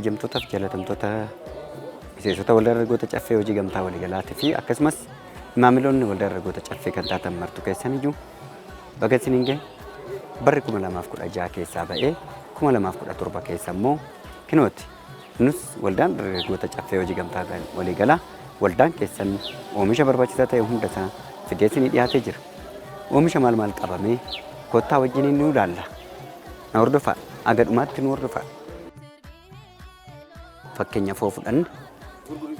Kabajamtootaaf jaalatamtoota miseensota waldaa dargaggoota caffee hojii gamtaa waliigalaatii fi akkasumas maamiloonni waldaa dargaggoota caffee kan taatan martu keessan iyyuu baga isiniin gahe. Barri 2016 keessaa ba'ee 2017 keessa immoo kinooti nus waldaan dargaggoota caffee hojii gamtaa waliigalaa waldaan keessan oomisha barbaachisaa ta'e hunda isaa fidee isinii dhiyaatee jira. Oomisha maal maal qabamee kottaa wajjiniin nu ilaalla. Na hordofaa. Aga dhumaatti nu hordofaa. Fakkeenyaaf yoo fudhanne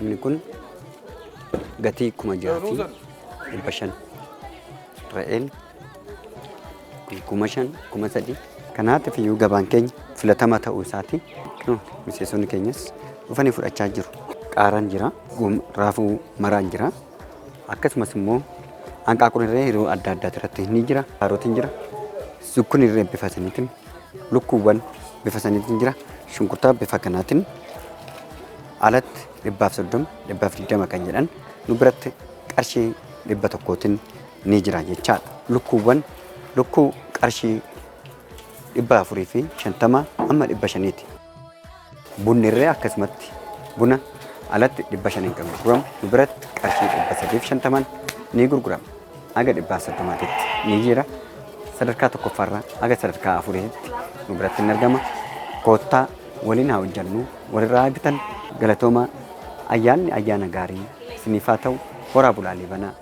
inni kun gatii 6,500, re'een kun 5,000, 3,000. Kanaatiif iyyuu gabaan keenya filatama ta'uu isaati. Miseensonni keenyas dhufanii fudhachaa jiru. Qaaraan jira, raafuu maraan jira. Akkasumas immoo hanqaaquun illee yeroo adda addaa irratti ni jira. Kaarotiin jira. Zukkuun illee bifa saniitiin, lukkuuwwan bifa saniitiin jira. Shunkurtaa bifa kanaatiin alatti 130, 120 kan jedhan nu biratti qarshii 100n ni jira jechaadha. Lukkuuwwan lukkuu qarshii 450 amma 500ti. Bunni illee akkasumatti buna alatti 500n kan gurguramu nu biratti qarshii 350n ni gurgurama. Haga 130tti ni jira. Sadarkaa tokkoffaarraa haga sadarkaa afuriitti nu biratti ni argama. Koottaa waliin haa hojjennu, walirraa haa bitan. Galatoomaa, ayyaanni ayyaana gaarii isiniif haa ta'u. Horaa bulaa Liibanaa.